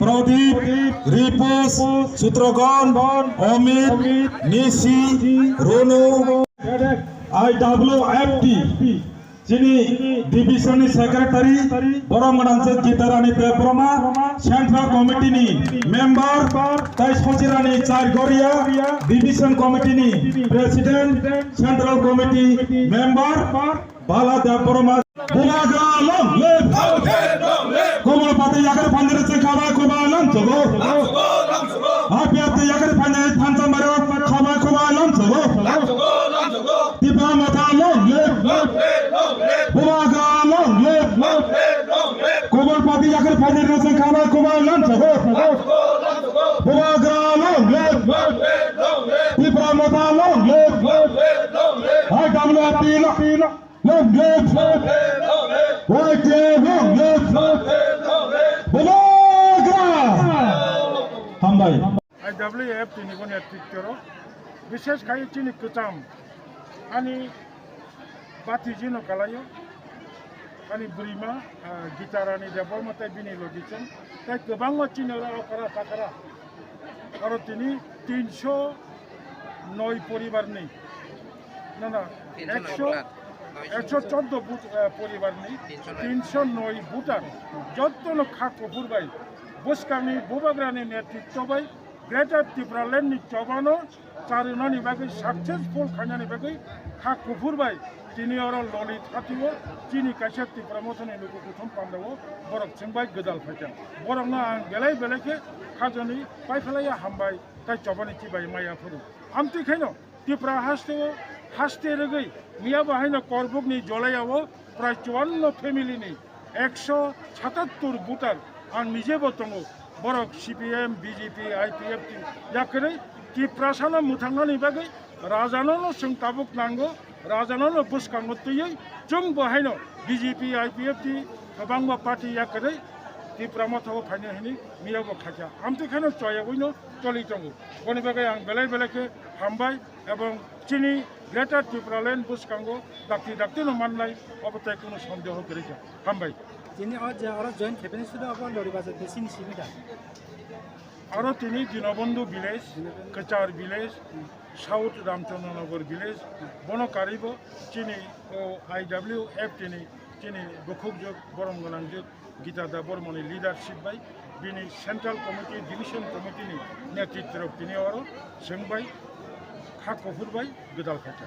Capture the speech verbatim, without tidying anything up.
Pradip, Ripus, Sutragon, Omit, Nisi, Ronu, I W F T, chini division ni secretary, borom gwnang se Gitarani Debbarma, central committee ni member, tai Sochirani Chargoria, division committee ni president, central committee member, Bala Debbarma. Bubagra long live! Komal Pati Yakari Phanjari se khaba koba lam chogo. Happy Yakari Phanjari Phanjamaro khaba koba lam chogo. Tipra Motha long live! Bubagra long live! Komal Pati Yakari Phanjari se khaba koba lam chogo. Bubagra long live! Tipra Motha long live! Hai damla pila pila. Long live! Y T F long live! Bubagra! Hambai. I W F T ni bo netritwrok, bishesh khai chini kwcham ani bati jino kalaio, ani bwrwima, ah, Gitarani Debbarma tai bini logi chwng, tai kwbangma chini oro okra takra. Aro tini tinso noi poribarni, na, na, tinso noi ekso, voter. Ekso chordo but-, eh, poribarni tinso noi. Tinso noi voter, jottono kha kuphur bai bwskangni Bubagrani netritwo bai Greater Tipraland ni chobano charwnani bagwi successful khainani bagwi kha kuphur bai tini oro Lolit hatio chini kaisa Tipra Mothani luku kuthum pandao borok chwngbai gwdal phaikha. Borokno ang belai belai khe khajani paiphalaiya hambai tai chobani chibai maya phuru. Amtwi khaino Tipra hasteo haste rwgwi miya bo haino Korbukni Jolaiao prai chuanno family ni ekso satattur voter ang nijebo tongo. Borok C P M, B J P, I P F T yakarwi Tiprasano mwthangnani bagwi rajano no chwng tabuk nango, rajano no bwskango twiwi chwng bo haino B J P, I P F T kwbangma party yakarwi Tipra Mothao phaino hwnwi miya bo khaikha. Amtwi khaino choyagwino choli tongo. Boni bagwi ang belai belai khe hambai. Ebong chini Greater Tipraland bwskango dakti dakti no manlai, obo tai kunu sondeho kwrwi kha. Hambai. Chini o je oro join khaipani sudu abo Lori Bazar de chini simi da. Aro tini Dinobandhu village, Dinobandhu. Kwchar village, South Ramchandranagar village, bono karwibo chini o I W F T ni chini bukhukjwk, borom gwnangjwk, Gita Debbarmani leadership bai, bini central committee, division committee ni netritwrok tini oro chwng bai kha kuphur bai gwdal khaikha.